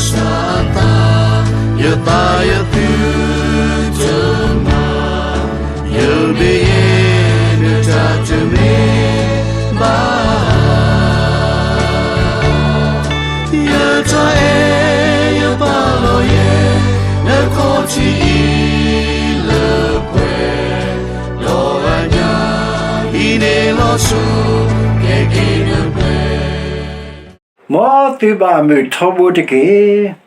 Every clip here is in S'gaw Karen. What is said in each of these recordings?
စၢ်အသး, ယသးယသုတမၤ, ယမ့ၢ်ယဲဒၣ်တၢ်တမ့ၢ်ဘၣ်, ယတၢ်အဲၣ်ယပာ်လီၤယဲ, နခီၣ်ထံးအံၤလၢပှဲၤ, ဒီးအညၣ်အံၤန့ၣ်လီၤဆီ, ကဲက့ၤလၢပှဲၤ မ်သုဘၣ်မုာ်ထီဘိတက့ၢ်.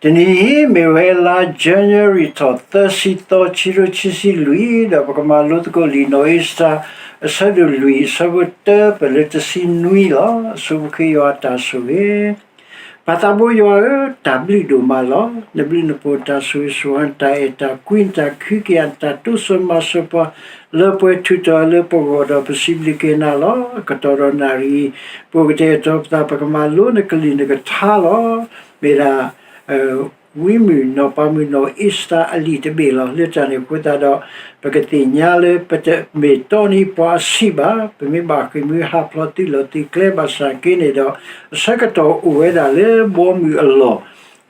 တနံၤအံၤမ့ၢ်ဝဲလါ January ထီၣ်သၢဆံသီ ခံကထိခံဆံလွံၢ်, ဒီးပကမၤလိသကိးလံာ်နီၢ်အ့စတၢၤ အဆၢဒိၣ်လွံၢ် အဆၢဖိတၢပၢၢ်လၢတဆံနွံလီၤ. အဆိပဃ့ယွၤအတၢ်ဆိၣ်ဂ့ၤ ပၢ်သးဘိယွၤဧၢ, တၢ်ဘျုးဒိၣ်မးလီၤ. နဘျုးနဖှိၣ်တၢ်ဆိၣ်ဂ့ၤဆိၣ်ဝါ နတၢ်အဲၣ်တၢ်ကွံ နတၢ်ခုကယၤ နတၢ်တိစၢၤမၤစၢၤပှၤ လၢပှဲၤထူးတီၤလၢပဂီၢ်ဒီး ပစံးဘျုးက့ၤနၤလီၤ. ကတီၢ်ဒီးနၣ်ရံၣ် ပအိၣ်ကတဲာ်ကတီၤပသး ပကမၤလိနကလုၢ်နကထါလီၤ. မ့ၢ်ဒၣ် ဝံမုၣ်နီၢ်ပၤမုၣ်နီၢ်အ့စတၢၤအလံာ်တဘ့ၣ်လီၤ. လၢတၢ်န့ၣ်အဃိသတးဒီး ပကသ့ၣ်ညါလၢပတမ့ၢ်တီနံၤပှၤအဆံးဘၣ်. ပမ့ၢ်ဘၣ်ဃ့ၢ်မှံဟးဖျိးသုးလီၢ်သုးကျဲဘၣ်ဆၣ်က့န့ၣ်ဒီး အဆၢကတီၢ်အိၣ်ဝဲဒၣ်လၢဘီမုၢ်အလီၢ်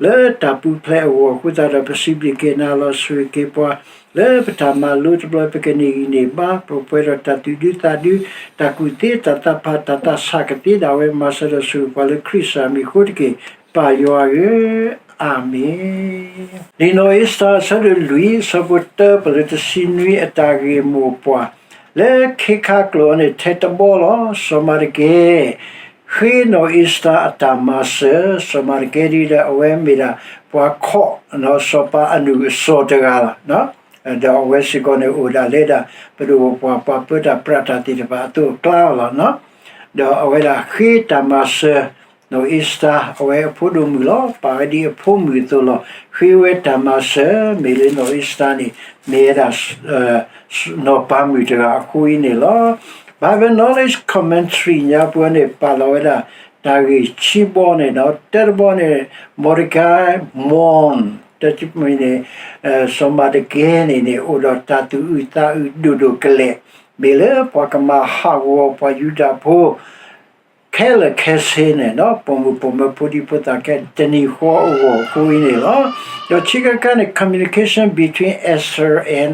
လၢတၢ်ပူၤဖျဲးအဂီၢ်အဃိသတးဒီး ပစံးဘျုးက့ၤနၤလီၤ. ဆိၣ်ဂ့ၤက့ၤပှၤ လၢပတၢ်မၤလိတဘျီ ပကန့ၢ်ဂံၢ်န့ၢ်ဘါ ပကပှဲၤဒီးတၢ်သူၣ်ဒူသးဒူ တၢ်ကူၣ်သ့တၢ်သးဖး တၢ်သးဆးကသ့ဒၣ်ဝဲ မၤစၢၤဒီးဆိၣ်ဂ့ၤပှၤလၢခရံာ်စၢ်မံၤအဃိတက့ၢ်. ပၢ်ယွၤဧၢ, အၤမ့ၣ်. လံာ်နီၢ်အ့စတၢၤ အဆၢဒိၣ်လွံၢ် အဆၢဖိတၢပၢၢ်လၢတဆံနွံ အတၢ်ဂ့ၢ်မိၢ်ပှၢ် လၢခ့ခါကျိာ်န့ၣ် ထဲတဘီလီၤ. စီၤမၤဒကဲ ဃ့နီၢ်အ့စတၢၤအတၢ်မၤစၢၤ, စီၤမၤဒကဲဒ်ဒီး အဝဲမ့ၢ်ဒၣ်ပှၤခီၣ် စီၤပၤအနုၢ်အစီၤတဂၤလီၤ. ဒီးအဝဲစ့ၢ်ကီးန့ၣ် အိၣ်ဒၣ်လၢဒၣ် ပဒိၣ်ပပှၢ် ပှၤပၢတၢ်ပြးတၢ်သ့ၣ်တဖၣ်အသိးအကျါလီၤ. ဒီးအဝဲဒၣ်ဃ့တၢ်မၤစၢၤ နီၢ်အ့စတၢၤ အဝဲအဖိဒိၣ်မုၣ်လီၤ. ပာ်ဝဲဒ်အဖိမုၣ်အသိးလီၤ. ဃ့ဝဲတၢ်မၤစၢၤ မ့ၢ်လၢနီၢ်အ့စတၢၤန့ၣ် မ့ၢ်ဝဲဒၣ် နီၢ်ပၤမုၣ်တဂၤအဃိအံၤန့ၣ်လီၤ. Bible Knowledge Commentary ညါပှၤန့ၣ် ပာ်လီၤဝဲဒၣ် တၢ်ဂ့ၢ်ခံဘီန့ၣ်ဒီး တၢတဘီန့ၣ် Mordecai mourned တၢ်မံၤန့ၣ် စီၤမၤဒကဲန့ၣ်န့ၣ် အိၣ်ဒီးတၢ်သူၣ်အုးသးအုးဒိၣ်ဒိၣ်ကလဲာ် မ့ၢ်လၢပှၤကမၤဟးဂီၤပှၤယူဒၤဖိ ခဲလၢာ်ခဲဆ့န့ၣ် ပိာ်မုၣ်ပိာ်မၢၤဖိဒံဖိသၣ်ခဲ တနံၤဃီအဂီၢ်အဃိအံၤန့ၣ်လီၤ. ဒီးခံခါခါန့ၣ် communication between Esther and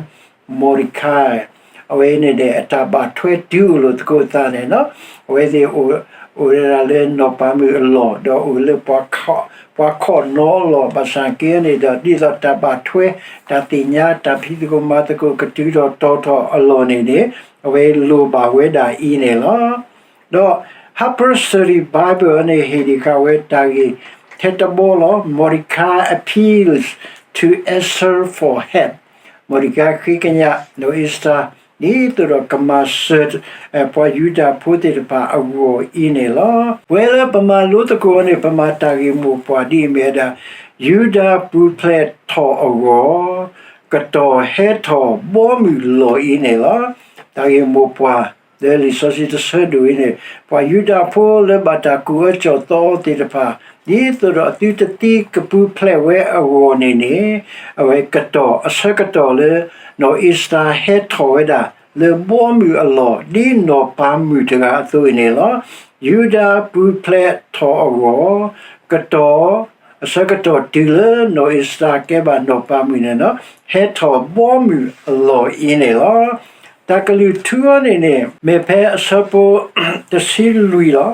Mordecai အဝဲန့ၣ်န့ၣ် အတၢ်ဘၣ်ထွဲတုၤအိၣ်လိာ်သကိးသးန့ၣ် အဝဲသ့ၣ်အိၣ်ဝဲဒၣ်လၢနီၢ်ပၤမုၣ်အလီၢ် ဒီးအိၣ်လၢ ပှၤခီၣ်နီၢ်အလီၢ် ဘၣ်ဆၣ်က့န့ၣ်ဒီး ဒ်သိးတၢ်ဘၣ်ထွဲ တၢ်သ့ၣ်ညါ တၢ်ဖံးသကိးမၤသကိး ကတုၤထီၣ်တီၤထီၣ်အလီၢ်န့ၣ်န့ၣ် အဝဲလိၣ်ဘၣ်ဝဲဒၣ်အံၤန့ၣ်လီၤ. ဒီး Harper Study Bible န့ၣ် ဟ့ၣ်ဒံးဃာ်ဝဲတၢ်ဂ့ၢ် ထဲတဘီလီၤ. Mordecai appeals to Esther for help. မီဒကၤဃ့ကညး နီၢ်အ့စတၢၤ ဒ်သိးဒီးကမၤစၢၤ ပှၤယူဒၤဖိသ့ၣ်တဖၣ်အဂီၢ်အံၤန့ၣ်လီၤ. ပဝဲလၢပမၤလိသကိးန့ၣ် ပမၤတၢ်ဂ့ၢ်မိၢ်ပှၢ်ဒ်အမ့ၢ်ဝဲဒၣ် ယူဒၤပူၤဖျဲးထီၣ်အဂီၢ် ကတီၢ်ဟဲထီၣ်ဘီမုၢ်လီၢ်အံၤန့ၣ်လီၤ. တၢ်ဂ့ၢ်မိၢ်ပှၢ် လၢလံာ်စီဆှံတဆၢဒိၣ်အံၤန့ၣ် ပှၤယူဒၤဖိလၢဘၣ်တၢ်ကူၣ်အၢကၠီၣ်သီအီၤသ့ၣ်တဖၣ် ဒ်သိးဒီးအသုတသံကပူၤဖျဲးဝဲအဂီၢ်န့ၣ်န့ၣ် အဝဲကတီၢ် အဆၢကတီၢ်လၢ နီၢ်အ့စတၢၤဟဲထီၣ်ဝဲဒၣ် လၢဘီမုၢ်အလီၢ် ဒ်နီၢ်ပၤမုၣ်တဂၤအသိးအံၤန့ၣ်လီၤ. ယူဒၤပူၤဖျဲးထီၣ်အဂီၢ် ကတီၢ် အဆၢကတီၢ်တုၤလၢနီၢ်အ့စတၢၤကဲဘၣ်နီၢ်ပၤမုၣ်န့ၣ်လီၤ. ဟဲထီၣ်ဘီမုၢ်အလီၢ်အံၤန့ၣ်လီၤ. တၢ်ကလုၢ်ထူအီၤန့ၣ်န့ၣ် မ့ၢ်ဖဲအဆၢဖိ တဆံလွံၢ်လီၤ.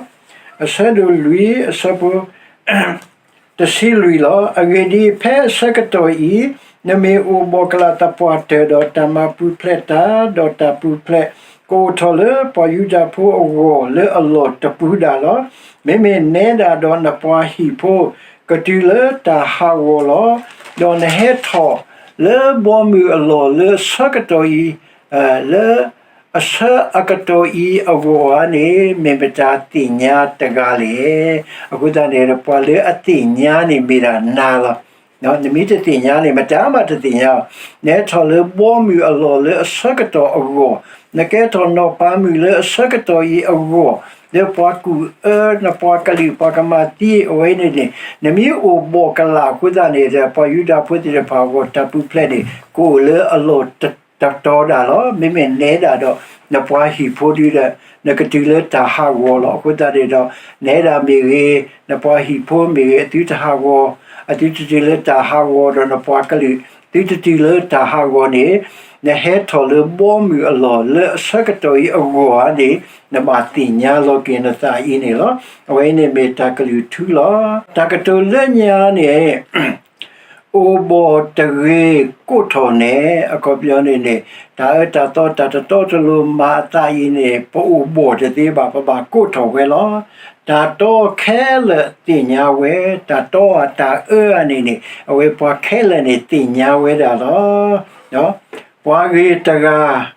အဆၢဒိၣ်လွံၢ် အဆၢဖိ တဆံလွံၢ်လီၤ. အဂ့ၢ်ဒ်အံၤ, ဖဲအဆၢကတီၢ်အံၤ, နမ့ၢ်အိၣ်ဘီၣ်ကလာ်သပှၢ်တၢၢ်ဒီးတၢ်မၤပူၤဖျဲးတၢ်, ဒီးတၢ်ပူၤဖျဲး ကအိၣ်ထီၣ်လၢပှၤယူဒၤဖိအဂီၢ်လၢအလီၢ်တပူၤဒၣ်လီၤ. မ့မ့ၢ်နဲဒၣ်ဒီးနပှၤဟံၣ်ဖိ ကတုၤလၢတၢ်ဟးဂီၤလီၤ. ဒီးနဟဲထီၣ်လၢဘီမုၢ်အလီၢ်လၢအဆၢကတီၢ်အံၤ လၢ အဆၢအကတီၢ်အံၤအဂီၢ်ဧါန့ၣ် မ့ၢ်မတၤသ့ၣ်ညါတဂၤလဲၣ်. အဃိသတးန့ၣ် ပှၤလၢအသ့ၣ်ညါန့ၣ်မ့ၢ်ဒၣ်နၤလီၤ. နမ့ၢ်တသ့ၣ်ညါန့ၣ် မတၤမးတသ့ၣ်ညါအီၤ. နဟဲထီၣ်လၢဘီမုၢ်အလီၢ်လၢအဆၢကတီၢ်အဂီၢ်, နကဲထီၣ်နီၢ်ပၤမုၣ်လၢအဆၢကတီၢ်အံၤအဂီၢ်, လၢပှၤကူၣ်အၢ နပှၤကလုာ်ပှၤကမၤသံအဝဲန့ၣ်န့ၣ် နမ့ၢ်အိၣ်ဘီၣ်ကလာ်အဃိသတးန့ၣ်ဒီး ပှၤယူဒၤဖိသ့ၣ်တဖၣ်အဂီၢ် တၢ်ပူၤဖျဲးန့ၣ် ကအိၣ်လၢအလီၢ်တတီၤဒၣ်လီၤ. မ့မ့ၢ်နဲဒၣ်ဒီး နပှၤဟံၣ်ဖိဒုဒီး နကတုၤလၢတၢ်ဟးဂီၤလီၤ. အဃိသတးန့ၣ်ဒီး နဲဒၣ်မ့ၢ်ဂ့ၤ, နပှၤဟံၣ်ဖိမ့ၢ်ဂ့ၤ အသုတဟးဂီၤ အသုတတုၤလၢတၢ်ဟးဂီၤဒီးနပှၤကလုာ်, သုတတုၤလၢတၢ်ဟးဂီၤန့ၣ်, နဟဲထီၣ်လၢဘီမုၢ်အလီၢ်လၢအဆၢကတီၢ်အံၤအဂီၢ်ဧါန့ၣ်, နဘၣ်သ့ၣ်ညါလီၤက့ၤနသးအံၤန့ၣ်လီၤ. အဝဲအံၤန့ၣ်မ့ၢ်တၢ်ကလုၢ်ထူလီၤ. တၢ်ကတိၤလၢညါန့ၣ် အိၣ်ဘီၣ်တဂ့ၤကိးထီၣ်နဲၣ်, အခီပညီန့ၣ်န့ၣ်, တၢ်အၢတၢ်သီတၢ်တတီတလိၤမၤအသးအံၤန့ၣ် ပအိၣ်ဘီၣ်တသ့ဘၣ်, ပဘၣ်ကိးထီၣ်ဝဲလီၤ. တၢ်တီခဲလၢာ်သ့ၣ်ညါဝဲ, တၢ်တီဧါတၢ်အၢဧါန့ၣ်န့ၣ်, အဝဲပှၤခဲလၢာ်န့ၣ်သ့ၣ်ညါဝဲဒၣ်လီၤ. ပှၤဂ့ၤတဂၤ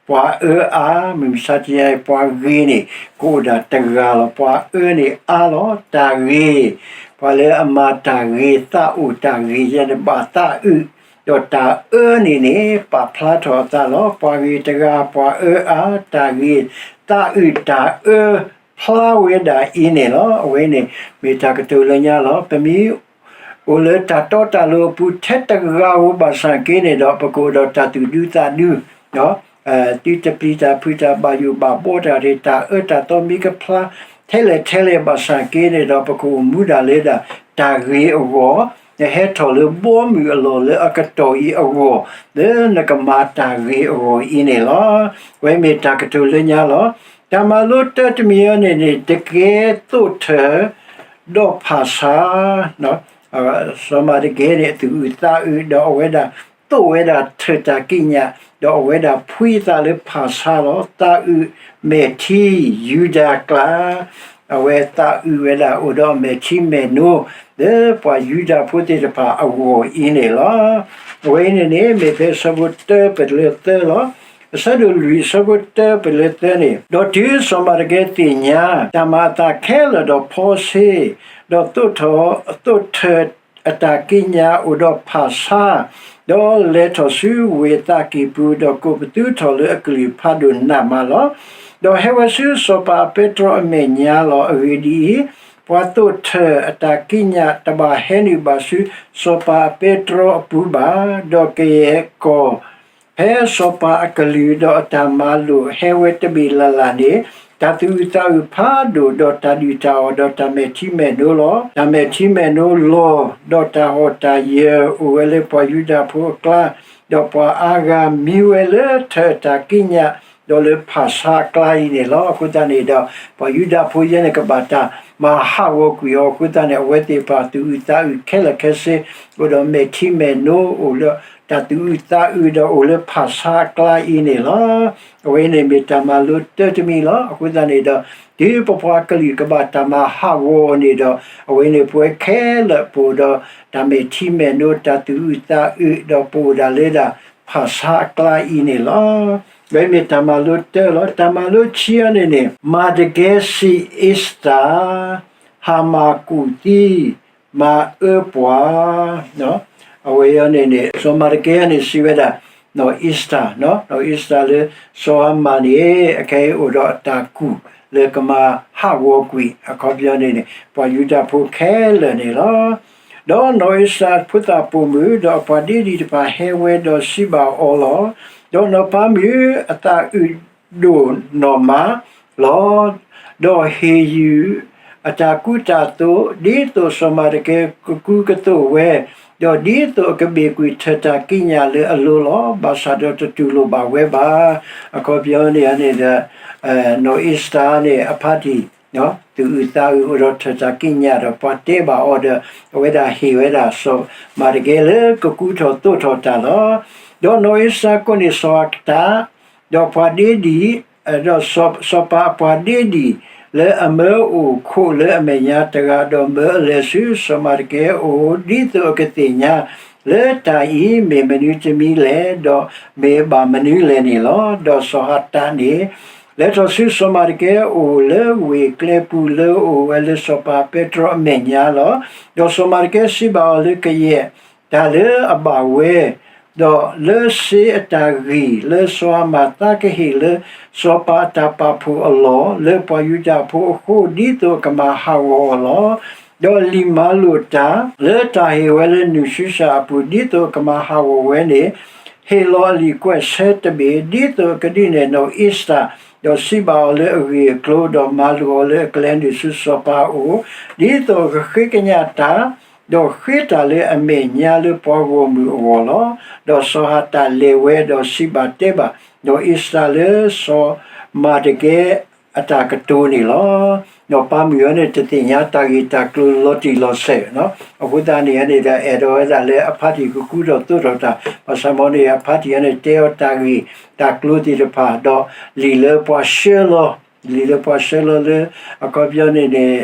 ပှၤအၢအါ, မုၢ်မဆါတနံၤအံၤ ပှၤဂ့ၤန့ၣ် ကအိၣ်ဒၣ်တဂၤလီၤ. ပှၤအၢန့ၣ်အါလီၤ. တၢ်ဂ့ၤ, ပှၤလၢအမၤတၢ်ဂ့ၤ သးအိၣ်တၢ်ဂ့ၤယဲန့ၣ် ဘၣ်သးအုး, ဒီးတၢ်အၢန့ၣ်န့ၣ် ပာ်ဖျါထီၣ်အသးလီၤ. ပှၤဂ့ၤတဂၤ ပှၤအၢအါ, တၢ်ဂ့ၤ, သးအုးတၢ်အၢ ဖျါဝဲဒၣ်အံၤန့ၣ်လီၤ. အဝဲန့ၣ်မ့ၢ်တၢ်ကတိၤလၢညါလီၤ. ပမ့ၢ် အိၣ်လၢတၢ်တီတၢ်လိၤအပူၤထဲတဂၤဧိၤဘၣ်ဆၣ်က့န့ၣ်ဒီး ပကအိၣ်ဒီးတၢ်သူၣ်ဒူသးဒူ, သုတပျံၤတၢ်ဖုးတၢ်ဘၣ်ယိၣ်ဘၣ်ဘှီတၢ် တၢ်အၢတၢ်သီမ့ၢ်ကဖျါထဲလဲၣ်ထဲလဲၣ်ဘၣ်ဆၣ်က့န့ၣ်ဒီး ပကအိၣ်မူဒၣ်လၢဒၣ်တၢ်ဂ့ၤအဂီၢ်, နဟဲထီၣ်လၢဘီမုၢ်အလီၢ်လၢအကတီၢ်အံၤအဂီၢ်, လၢနကမၤတၢ်ဂ့ၤအဂီၢ်အံၤန့ၣ်လီၤ. အဝဲမ့ၢ်တၢ်ကတိၤလၢညါလီၤ. တၢ်မၤလိတၢတမံၤအံၤန့ၣ်န့ၣ် တကဲသိးထၢၣ် ဒီးဖၣ်ဆါ, စီၤမၤဒကဲန့ၣ် အသူၣ်အုးသးအုး ဒီးအဝဲဒၣ်သိးဝဲဒၣ်ထၢၣ်တၢ်ကံးညာ်, ဒီးအဝဲဒၣ်ဖှံသးလၢဖၣ်ဆါလီၤ. သးအုးမဲာ်ထံ ယူဒၤကျါ, အဝဲသးအုးဝဲဒၣ်အိၣ်ဒီးမဲာ်ထံမဲာ်နိ လၢပှၤယူဒၤဖိသ့ၣ်တဖၣ်အဂီၢ်အံၤန့ၣ်လီၤ. အဝဲအံၤန့ၣ်န့ၣ် မ့ၢ်ဖဲဆၢဖိတၢပတုၤလၢသၢလီၤ. အဆၢဒိၣ်လွံၢ်ဆၢဖိတၢပတုၤလၢသၢန့ၣ်, ဒီးတုၤစီၤမၤဒကဲသ့ၣ်ညါ တၢ်မၤအသးခဲလၢာ်ဒီးဖီစ့, ဒီးသိးထီၣ် သိးထၢၣ်အတၢ်ကံးညာ်အိၣ်ဒီးဖၣ်ဆါ, ဒီးလဲၤထီၣ်ဆူဝ့ၢ်သးကံၢ်ပူၤ, ဒီးကိးပသူထီၣ်လၢအကလုၢ်ဖးဒိၣ်နးမးလီၤ. ဒီးဟဲဝဲဆူစီၤပၤအပဲတြီအမဲာ်ညါလီၤ. အဂ့ၢ်ဒ်အံၤ, ပှၤသိးထၢၣ်အတၢ်ကံးညာ်တဘၣ်ဟဲနုာ်ဘၣ်ဆူစီၤပၤအပဲတြီအပူၤဘၣ်, ဒီးကယဲၢ်ကီၢ် ဖဲစီၤပၤအကလုၢ်ဒီးအတၢ်မၤလိာ်ဟဲဝဲတဘ့ၣ်လၢ်လၢ်န့ၣ်, တၢ်သူၣ်အုးသးအုးဖးဒိၣ်, ဒီးတၢ်ဒုၣ်တၢ်အီၣ်, ဒီးတၢ်မဲာ်ထံမဲာ်နိလီၤ. တၢ်မဲာ်ထံမဲာ်နိလီၤ, ဒီးတၢ်ဟီၣ်တၢ်ယၢၤအိၣ်ဝဲလၢပှၤယူဒၤဖိအကျါ, ဒီးပှၤအါဂၤမံဝဲလၢထၢၣ်အတၢ်ကံးညာ်, ဒီးလၢဖၣ်ဆါအကျါအံၤန့ၣ်လီၤ. အဃိသတးန့ၣ်ဒီး ပှၤယူဒၤဖိယဲန့ၣ်ကဘၣ်တၢ်မၤဟးဂီၤကွံာ်အီၤအဃိသတးန့ၣ်, အဝဲသ့ၣ်တဖၣ်သူၣ်အုးသးအုးခဲလၢာ်ခဲဆ့, အိၣ်ဒီးမဲာ်ထံမဲာ်နိ, အိၣ်လၢတၢ်သူၣ်အုးသးအုး, ဒီးအိၣ်လၢဖၣ်ဆါအကျါအံၤန့ၣ်လီၤ. အဝဲန့ၣ်မ့ၢ်တၢ်မၤလိတၢတမံၤလီၤ. အဃိသတးန့ၣ်ဒီး, တုၤပပှၤကလုာ်ကဘၣ်တၢ်မၤဟးဂီၤအီၤန့ၣ်ဒီး, အဝဲန့ၣ်ပဝဲခဲလၢာ်ပအိၣ်ဒီးတၢ်မဲာ်ထံမဲာ်နိ, တၢ်သူၣ်အုးသးအုး, ဒီးပအိၣ်ဒၣ်လၢဒၣ်ဖၣ်ဆါအကျါအံၤန့ၣ်လီၤ. အဝဲမ့ၢ်တၢ်မၤလိတၢလီၤ. တၢ်မၤလိခံအံၤန့ၣ်န့ၣ်, မၤဒကဲစံးအ့စတၢ်, ဟးမၤကူၣ်သံ, မၤအၢပှၤ အဝဲအံၤန့ၣ်န့ၣ် စီၤမၤဒကဲန့ၣ်စံးဝဲဒၣ် နီၢ်အ့စတၢ်, နီၢ်အ့စတၢ်လၢစီၤဟၤမၣ်န့ၣ် အခဲအံၤအိၣ်ဒီးအတၢ်ကူၣ်လၢကမၤဟးဂီၤကွံာ် အခီပညီန့ၣ်န့ၣ် ပှၤယူဒၤဖိခဲလၢာ်န့ၣ်လီၤ. ဒီးနီၢ်အ့စတၢ်ဖိသၣ်ပိာ်မုၣ် ဒီးအပှၤဒ့ဒံၣ်တဖၣ်ဟဲဝဲဒီးစံးဘၣ်အီၤလီၤ. ဒီးနီၢ်ပၤမုၣ်အသးအုးဒိၣ်နီၢ်မးလီၤ. ဒီးဟ့ၣ်ယုၢ်အတၢ်ကူတၢ်သိး ဒ်သိးစီၤမၤဒကဲကကူကသိးဝဲ, ဒီးဒ်သိးအကဘ့ၣ်ကွံာ်ထၢၣ်တၢ်ကံးညာ်လၢအလိၤလီၤ. ဘၣ်ဆၣ်ဒီးတတူၢ်လိာ်ဘၣ်ဝဲဘၣ်. အခီပညီန့ၣ်န့ၣ်ဒီး နီၢ်အ့စတၢ်န့ၣ် အဖါတံၢ် သူၣ်အုးသးအုးအိၣ်ဒီးထၢၣ်တၢ်ကံးညာ်ဒီး ပှၤတဲဘၣ်အီၤဒီး အဝဲဒၣ်ဟ့ၣ်ဝဲဒၣ်စီၤမၤဒကဲလၢကကူထီၣ်သိးထီၣ်တၢ်လီၤ. ဒီးနီၢ်အ့စတၢ်ကိးန့ၢ်စီၤဟၤကတၢ် ဒီးပှၤဒ့ဒံၣ်, ဒီးစီၤပၤအပှၤဒ့ဒံၣ် လၢအမၢအိၣ်ခိးလၢအမဲာ်ညါတဂၤ, ဒီးမၢအလဲၤဆူစီၤမၤဒကဲအအိၣ် ဒ်သိးအကသ့ၣ်ညါ လၢတၢ်အံၤမ့ၢ်မနုၤတမံၤလဲၣ်, ဒီးမ့ၢ်ဘၣ်မနုၤလဲၣ်န့ၣ်လီၤ. ဒီးစီၤဟၤကတၢ်န့ၣ် လဲၤထီၣ်ဆူစီၤမၤဒကဲအအိၣ်လၢဝ့ၢ်ကျဲပူၤလၢအအိၣ်ဝဲလၢစီၤပၤပဲတြီအမဲာ်ညါလီၤ. ဒီးစီၤမၤဒကဲစံးဘၣ်အီၤလၢကယဲၢ် တၢ်လၢအဘၣ်ဝဲ, ဒီးလၢစ့အတၢ်ဂံၢ်လၢစီၤဟၤမၣ်သးကဟ့ၣ်လၢစီၤပၤအတၢ်ပာ်ဖှိၣ်အလီၢ် လၢပှၤယူဒၤဖိအဃိ ဒ်သိးအကမၤဟးဂီၤအီၤလီၤ. ဒီးလံာ်မၤလိာ်တၢ် လၢတၢ်ဟ့ၣ်ဝဲလၢနုၢ်ၡူစၢ်အပူၤ ဒ်သိးအကမၤဟးဂီၤဝဲန့ၣ် ဟ့ၣ်လီၤအလံာ်ကွဲးဆၢတဘ့ၣ် ဒ်သိးအကဒုးနဲၣ်နီၢ်အ့စတၢ်, ဒီးစံးဘၣ်အီၤလၢအဂ့ၢ်အကျိၤ, ဒီးမၤလိာ်အီၤလၢအကလဲၤနုာ်ဆူစီၤပၤအအိၣ်, ဒ်သိးအကဃ့ကညးတၢ် ဒီးဃ့တၢ်လၢအမဲာ်ညါလၢပှၤဂီၢ်မုၢ်အဂီၢ်လီၤ. ဒီးစီၤဟၤတၣ်လဲၤဝဲဒီးစံးဘၣ်တဲဘၣ် နီၢ်အ့စတၢ်လၢစီၤမၤဒကဲအတၢ်ကတိၤန့ၣ်လီၤ. နီၢ်ပၤမုၣ်အံၤန့ၣ် တသ့ၣ်ညါတၢ်ဂ့ၢ်တၢ်ကျိၤလီၤတံၢ်လီၤဆဲး, အဃိသတးန့ၣ်န့ၣ်ဒီး အဲၣ်ဒိးဝဲဒၣ်လၢအဖါတံၢ်ကကူထီၣ်သိးထီၣ်တၢ်, ဘၣ်ဆၣ်မ့ၢ်န့ၣ် အဖါတံၢ်အံၤန့ၣ် တဲအီၤတၢ်ဂ့ၢ်တၢ်ကျိၤသ့ၣ်တဖၣ် ဒီးလံာ်လၢပှၤဆှၢလီၤ, လံာ်လၢပှၤဆှၢလီၤလၢ အခီပညီန့ၣ်န့ၣ်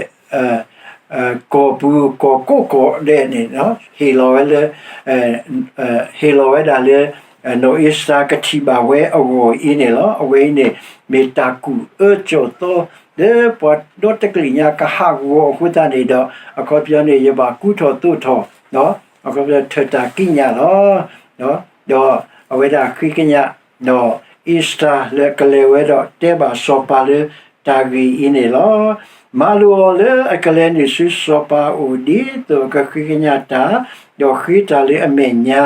ကီၢ်ပူၤကီၢ်ကိးကီၢ်ဒဲးန့ၣ် ဟ့ၣ်လီၤဝဲလၢ ဟ့ၣ်လီၤဝဲဒၣ်လၢ နီၢ်အ့စတၢ်ကထံၣ်ဘၣ်ဝဲအဂီၢ်အံၤန့ၣ်လီၤ. အဝဲအံၤန့ၣ် မ့ၢ်တၢ်ကူၣ်အၢကၠီၣ်သီ လၢပှၤဒီတကလုာ်ညါကဟးဂီၤအဃိသတးန့ၣ်ဒီး အခီပညီန့ၣ် ယဘၣ်ကူထီၣ်သိးထီၣ် အခီပညီထၢၣ်တၢ်ကံးညာ်လီၤ. ဒီးအဝဲဒၣ်ဃ့ကညး နီၢ်အ့စတၢ်လၢကလဲၤဝဲဒီးတဲဘၣ်စီၤပၤလၢတၢ်ဂ့ၢ်အံၤန့ၣ်လီၤ. မၤလိာ်အီၤလၢအကလဲၤနုာ်ဆူစီၤပၤအအိၣ် ဒ်သိးအကဃ့ကညးတၢ်, ဒီးဃ့တၢ်လၢအမဲာ်ညါ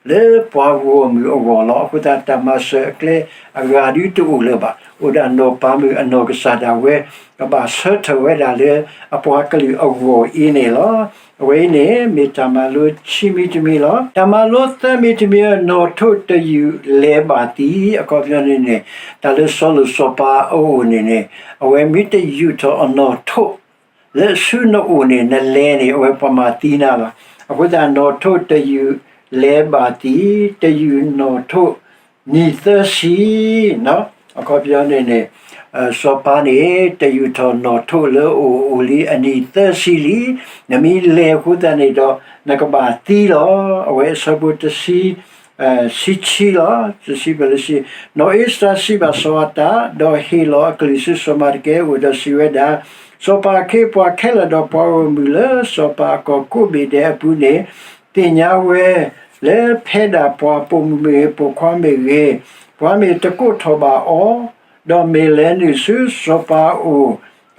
လၢပှၤဂီၢ်မုၢ်အဂီၢ်လီၤ. အဃိသတးတၢ်မၤစၢၤအကျဲအဂၤဒုတအိၣ်လၢၤဘၣ်. အိၣ်ဒၣ်နီၢ်ပၤမုၣ်အနီၢ်ကစၢ်ဒၣ်ဝဲ ကဘၣ်ဆၢထၢၣ်ဝဲဒၣ်လၢအပှၤကလုာ်အဂီၢ်အံၤန့ၣ်လီၤ. အဝဲအံၤန့ၣ် မ့ၢ်တၢ်မၤလိခံမံၤတမံၤလီၤ. တၢ်မၤလိသၢမံၤတမံၤ နီၢ်ထိးတယူာ်လဲၤဘၣ်သံ, အခီပညီန့ၣ်န့ၣ် တၢ်လၢစီၤလိာ်စီၤပၤအအိၣ်န့ၣ်န့ၣ် အဝဲမ့ၢ်တယူာ်ထီၣ်အနီၢ်ထိး လၢအဆူနအိၣ်န့ၣ် နလဲၤန့ၣ် အဝဲပှၤမၤသံနၤလီၤ. အဃိသတးနီၢ်ထိးတယူာ်လဲၤဘၣ်သံ, တယူာ်နီၢ်ထိးနံၣ်သၢဆံ အခီပညီန့ၣ်န့ၣ် စီၤပၤန့ၣ် တယူာ်ထီၣ်နီၢ်ထိးလၢအအိၣ်လံအနံၣ်သၢဆံလံ. နမ့ၢ်လဲၤအဃိသတးန့ၣ်ဒီး နကဘၣ်သံလီၤ. အဝဲအဆၢဖိတဆံ ဆံဆံလီၤ. တဆံဖဲလၢဆံ, နီၢ်အ့စတၢ်စံးဘၣ်စီၤဟၤတၣ်, ဒီးဟ့ၣ်လီၤအကလုၢ်ဆူစီၤမၤဒကဲအအိၣ်ဒီးစံးဝဲဒၣ်, စီၤပၤအခ့အပှၤခဲလၢာ်ဒီးပှၤဂီၢ်မုၢ်လၢစီၤပၤအကီၢ်ကိးဘ့ၣ်ဒဲးအပူၤန့ၣ် သ့ၣ်ညါဝဲလၢဖဲဒၣ်ပှၤပိာ်မုၣ်မ့ၢ်ဂ့ၤ ပိာ်ခွါမ့ၢ်ဂ့ၤ, ပှၤမ့ၢ်တကိးထီၣ်ဘၣ်အီၤ, ဒီးမ့ၢ်လဲၤနုာ်ဆူစီၤပၤအအိၣ်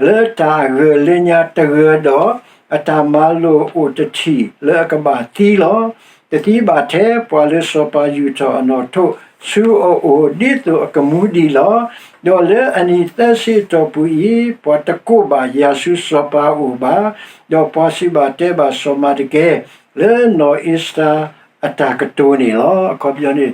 လၢတၢ်အဂၢၢ်လၢညါတဂၢၢ်ဒီး အတၢ်မၤလိာ်အိၣ်တထံၣ်လၢအကဘၣ်သံလီၤ. တသံဘၣ်ထဲပှၤလၢစီၤပၤယူာ်ထီၣ်အနီၢ်ထိးဆူအအိၣ် ဒ်သိးအကမူဒံးလီၤ. ဒီးလၢအနံၣ်သၢဆံအတီၢ်ပူၤအံၤ ပှၤတကိးဘၣ်ယၤဆူစီၤပၤအအိၣ်ဘၣ်. ဒီးပှၤစံးဘၣ်တဲဘၣ်စီၤမၤဒကဲ လၢနီၢ်အ့စတၢ်အတၢ်ကတိၤန့ၣ်လီၤ. အခီပညီန့ၣ်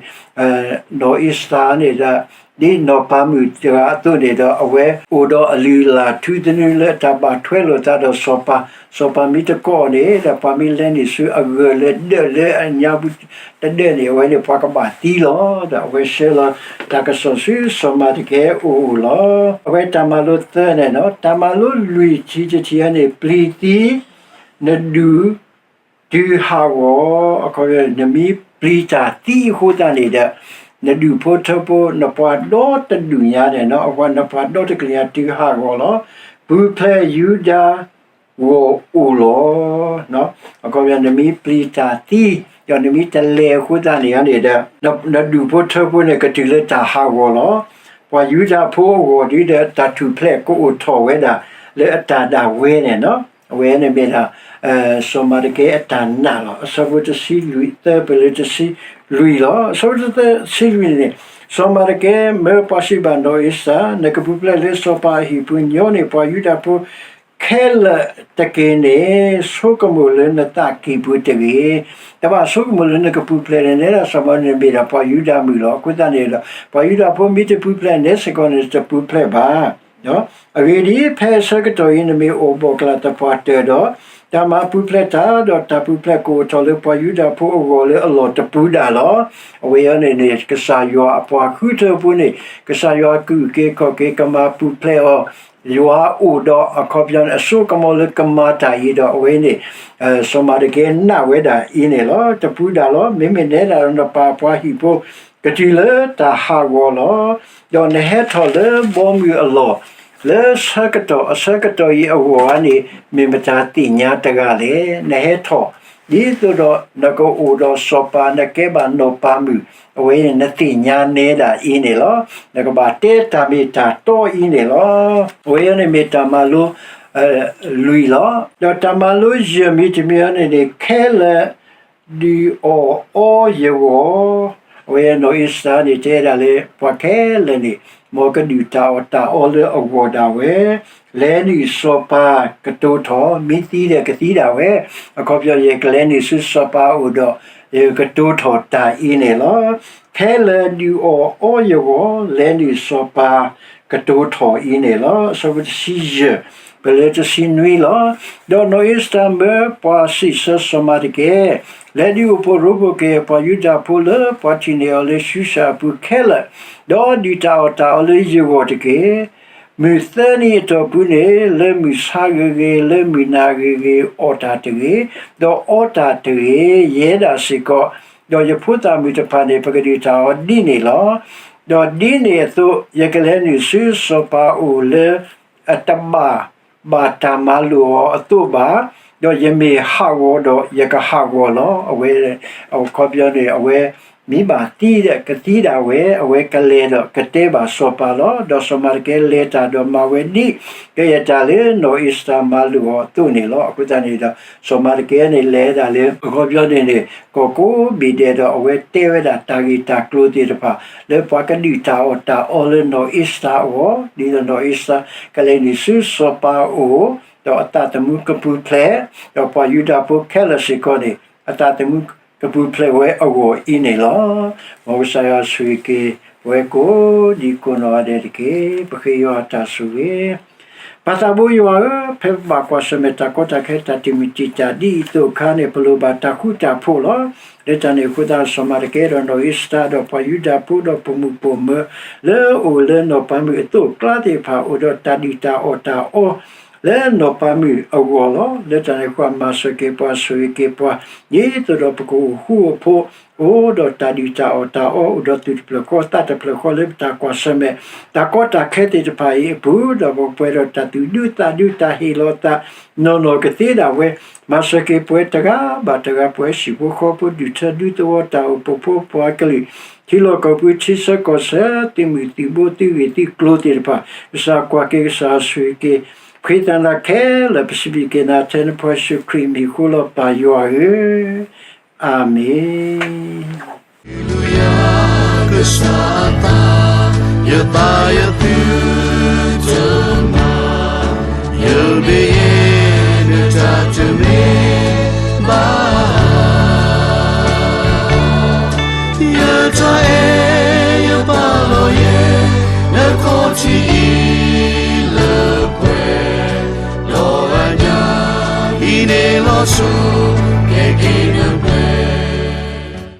နီၢ်အ့စတၢ်န့ၣ်ဒီး ဒ်နီၢ်ပၤမုၣ်တဂၤအသိးန့ၣ်ဒီး အဝဲအိၣ်ဒီးအလုၢ်အလၢ်ထူသနူလၢအတၢ်ဘၣ်ထွဲလိာ်သးဒီးစီၤပၤ, စီၤပၤမ့ၢ်တကိးန့ၣ်ဒီး ပှၤမ့ၢ်လဲၤနုာ်ဆူအဂၢၢ်လၢဒၢးလၢအညါပူၤတဒၢးန့ၣ် အဝဲန့ၣ်ပှၤကဘၣ်သံလီၤ. ဒီးအဝဲဆှၢလီၤတၢ်ကစီၣ်ဆူစီၤမၤဒကဲအအိၣ်လီၤ. အဝဲတၢ်မၤလိသၢန့ၣ်ဒီး တၢ်မၤလိလွံၢ်ထံၣ်တထံၣ်အံၤန့ၣ် ပျံၤသံ နဒူၣ် တုၤဟးဂီၤ, အခီပညီ နမ့ၢ်ပျံၤတၢ်သံအဃိသတးန့ၣ်ဒီး နဒူၣ်ဖိထၢဖိ နပှၤဒီတဒူၣ်ညါန့ၣ် နပှၤဒီတကလုာ်ညါတုၤဟးဂီၤလီၤ. ပူၤဖျဲးယူဒၤဂီၢ်အိၣ်လီၤ. အခီပညီ နမ့ၢ်ပျံၤတၢ်သံ ဒီးနမ့ၢ်တလဲၤအဃိသတးန့ၣ်န့ၣ်ဒီး နဒူၣ်ဖိထၢဖိန့ၣ် ကတုၤလၢတၢ်ဟးဂီၤလီၤ. ပှၤယူဒၤဖိအဂီၢ်ဒီး တၢ်ထူၣ်ဖျဲးကအိၣ်ထီၣ်ဝဲဒၣ်လၢအတၢ်ဒၣ်ဝဲန့ၣ် အဝဲန့ၣ်မ့ၢ်ဒၣ် စီၤမၤဒကဲအတၢ်နာ်လီၤ. အဆၢဖိတဆံလွံၢ် သၢပၢၢ်လၢတဆံလွံၢ်လီၤ. အဆၢဖိတဆံလွံၢ်န့ၣ် စီၤမၤဒကဲမၢပှၤစံးဘၣ်နီၢ်အ့စတၢ်, နကပူၤဖျဲးလၢစီၤပၤအဟံၣ်ပူၤညီန့ၢ်ပှၤယူဒၤဖိခဲလၢာ်တက့ၢ်န့ၣ် ဆိကမိၣ်လၢနသးကံၢ်ပူၤတဂ့ၤ. တဘၣ်ဆိကမိၣ်လၢနကပူၤဖျဲးန့ၣ် နဲဒၣ်စီၤမၤဒကဲမ့ၢ်ဒၣ်ပှၤယူဒၤမုၣ်လီၤ. အဃိသတးန့ၣ်ဒီး ပှၤယူဒၤဖိမ့ၢ်တပူၤဖျဲးနဲစ့ၢ်ကီးန့ၣ် တပူၤဖျဲးဘၣ် အဂ့ၢ်ဒ်အံၤ, ဖဲအဆၢကတီၢ်အံၤ နမ့ၢ်အိၣ်ဘှီၣ်ကလာ်သပှၢ်တၢၢ်ဒီး တၢ်မၤပူၤဖျဲးတၢ်, ဒီးတၢ်ပူၤဖျဲးကအိၣ်ထီၣ်လၢပှၤယူဒၤဖိအဂီၢ်လၢအလီၢ်တပူၤဒၣ်လီၤ. အဝဲအံၤန့ၣ်န့ၣ် ကစၢ်ယွၤအပှၤဃုထၢဖိန့ၣ် ကစၢ်ယွၤအကလုၢ်က့ၤခီၣ်က့ၤ ကမၤပူၤဖျဲးအီၤ ယွၤအိၣ်ဒီးအခီပညီန့ၣ် အစိကမီၤလၢကမၤတၢ်အံၤဒီး အဝဲန့ၣ် စီၤမၤဒကဲနာ်ဝဲဒၣ်အံၤန့ၣ်လီၤ. တပူၤဒၣ်လီၤ. မ့မ့ၢ်နဲဒၣ်ဒီးနပၢ်အပှၤဟံၣ်ဖိ ကတုၤလၢတၢ်ဟးဂီၤလီၤ. ဒီးနဟဲထီၣ်လၢဘီမုၢ်အလီၢ် လၢဆၢကတီၢ် အဆၢကတီၢ်အံၤအဂီၢ်ဧါန့ၣ် မ့ၢ်မတၤသ့ၣ်ညါတဂၤလဲၣ်. နဟဲထီၣ် ဒ်သိးဒီးနကအိၣ်ဒီးစီၤပၤ နကဲဘၣ်နီၢ်ပၤမုၣ် အဝဲန့ၣ်နသ့ၣ်ညါနဲဒၣ်အံၤန့ၣ်လီၤ. နကဘၣ်တဲတၢ်မ့ၢ်တၢ်တီအံၤန့ၣ်လီၤ. အဝဲအံၤန့ၣ်မ့ၢ်တၢ်မၤလိ လွံၢ်လီၤ. ဒီးတၢ်မၤလိယဲၢ်မံၤတမံၤအံၤန့ၣ်န့ၣ် ခဲလၢာ်ဒုးအီၣ်အီယဂီၢ်, အဝဲနီၢ်အ့စတၢ်န့ၣ် တဲဒၣ်လၢ ပှၤခဲလၢာ်န့ၣ် မ်ကဒုးတၢ်အီၣ်တၢ်အီလၢအဂီၢ်ဒၣ်ဝဲ, လဲၤနုာ်စီၤပၤကတိၤထီၣ်, မ့ၢ်သံဒီးကသံဒၣ်ဝဲ, အခီပညီ ယကလဲၤနုာ်ဆူစီၤပၤအအိၣ်ဒီး ယကကတိၤထီၣ်တၢ်အံၤန့ၣ်လီၤ. ခဲလၢာ်ဒုးအီၣ်အီယဂီၢ်, လဲၤနုာ်စီၤပၤကတိၤထီၣ်အံၤန့ၣ်လီၤ. အဆၢဖိတဆံယဲၢ် ပလၢတဆံနွံလီၤ. ဒီးနီၢ်အ့ၤစတၢ်မၢပှၤစံးဆၢစီၤမၤဒကဲ, လဲၤဒုးအိၣ်ဖှိၣ်ရိဖှိၣ်က့ၤပှၤယူဒၤဖိလၢပှၤထံၣ်န့ၢ်အီၤလၢၡူၡၣ်အပူၤခဲလၢာ်, ဒီးဒုးတၢ်အီၣ်တၢ်အီလၢယဂီၢ်တက့ၢ်. မုၢ်သၢနံၤအတီၢ်ပူၤန့ၣ် လၢမုၢ်ဆါဂ့ၤဂ့ၤ လၢမုၢ်နၤဂ့ၤဂ့ၤ အီၣ်တၢ်တဂ့ၤ, ဒီးအီတၢ်တဂ့ၤ, ယဲဒၣ်စ့ၢ်ကီး, ဒီးယဖိသၣ်မုၣ်တဖၣ်န့ၣ် ပကဒုးတၢ်အီဒ်န့ၣ်လီၤ. ဒီးဒ်န့ၣ်အသိး ယကလဲၤနုာ်ဆူစီၤပၤအအိၣ်လၢ အတဘၣ်ဘၣ်တၢ်မၤလိာ်အီၤအသိးဘၣ်, ဒီးယမ့ၢ်ဟးဂီၤဒီးယကဟးဂီၤလီၤ. အဝဲအခီပညီန့ၣ် အဝဲမ့ၢ်ဘၣ်သံဒီးကသံဒၣ်ဝဲ, အဝဲကလဲၤဒီးကတဲဘၣ်စီၤပၤလီၤ. ဒီးစီၤမၤဒကဲလဲၤတၢ်ဒီးမၤဝဲဒ် ကယဲၢ်တၢ်လၢနီၢ်အ့ၤစတၢ်မၤလိာ်အီၤအသိးန့ၣ်လီၤ. အဃိသတးန့ၣ်ဒီး စီၤမၤဒကဲန့ၣ်လဲၤဒၣ်လၢ အခီပညီန့ၣ်န့ၣ် ကီၢ်ကိးဘ့ၣ်ဒဲးဒီး အဝဲတဲဝဲဒၣ်တၢ်ဂ့ၢ်တၢ်ကျိၤသ့ၣ်တဖၣ် လၢပှၤကဒုးတၢ်အီၣ်တၢ်အီလၢနီၢ်အ့ၤစတၢ်အဂီၢ်, ဒ်သိးနီၢ်အ့ၤစတၢ်ကလဲၤနုာ်ဆူစီၤပၤအအိၣ်, ဒီးအသးသမူကပူၤဖျဲး, ဒီးပှၤယူဒၤဖိခဲလၢာ်စ့ၢ်ကီးန့ၣ် အသးသမူကပူၤဖျဲးဝဲအဂီၢ်အံၤန့ၣ်လီၤ. မ်ကစၢ်ယွၤဆိၣ်ဂ့ၤက့ၤပဝဲကိးဒံကိးနီၢ်ဂၤဒဲးတက့ၢ်. ပဃ့ယွၤအတၢ်ဆိၣ်ဂ့ၤ ပၢ်သးဘိယွၤဧၢ, ဖဲပဘၣ်ကွၢ်ဆၢၣ်မဲာ်တၢ်ကီတၢ်ခဲတၢ်တမုာ်တံာ်တာ်ဒ်အံၤအသိးအခါန့ၣ် ပလိၣ်ဘၣ်တၢ်ဃူတၢ်ဖိးလီၤ. လၢတၢ်န့ၣ်အဃိသတး စီၤမၤဒကဲဒီးနီၢ်အ့ၤစတၢ်ဒီးပှၤယူဒၤဖိဒီးပိာ်မုၣ်ပိာ်မၢၤ လၢအအိၣ်လၢနီၢ်ပၤမုၣ်အသိးအကျါသ့ၣ်တဖၣ် အိၣ်ဒီးတၢ်ဒုၣ်တၢ်အီၣ်တၢ်အီ လၢနီၢ်ပၤမုၣ်အဂီၢ်လီၤ. လၢတၢ်န့ၣ်အဃိ မၤစၢၤက့ၤပှၤဆိၣ်ဂ့ၤက့ၤပှၤ ဒ်သိးဒီးပကအိၣ်ဃူအိၣ်ဖိး အိၣ်ဒီးတၢ်ဒုၣ်တၢ်အီၣ်တၢ်အီ အိၣ်ဒီးသူၣ်တဖျၢၣ်ဃီသးတဖျၢၣ်ဃီ လၢပတၢ်ကွၢ်ဆၢၣ်မဲာ် တၢ်ကီတၢ်ခဲသ့ၣ်တဖၣ်အံၤအပူၤ ဒီးပကပှဲၤဒီးတၢ်သူၣ်ဒူသးဒူ တၢ်ဟ့ၣ်လီၤသးနီၢ်နီၢ်ကသ့ဒၣ်ဝဲ မၤစၢၤက့ၤပှၤတဂၤဘၣ်တဂၤ ပှၤဟံၣ်ဖိဃီဖိဒူၣ်ထၢဒူသဝီ တၢ်အိၣ်ဖှိၣ်ဖိပှၤကလုာ် ထံလီၢ်ကီၢ်ပူၤ ထံဆၢကီၢ်ဆၢ သုးမုၢ်သုးဘိ သုးဂ့ၢ်သုးကျိၤသ့ၣ်တဖၣ် ကစၢ်ကွၢ်က့ၤ ကစၢ်ဆိၣ်ဂ့ၤက့ၤ ဖှံသးနၤခဲလၢာ် ပစံးဘျုးက့ၤနၤထဲနဖိယ့ၣ်ၡူးခရံာ်အမံၤအဃိလီၤ ပၢ်ယွၤဧၢ, အၤမ့ၣ်. ကစၢ်အသး, ယသးယသ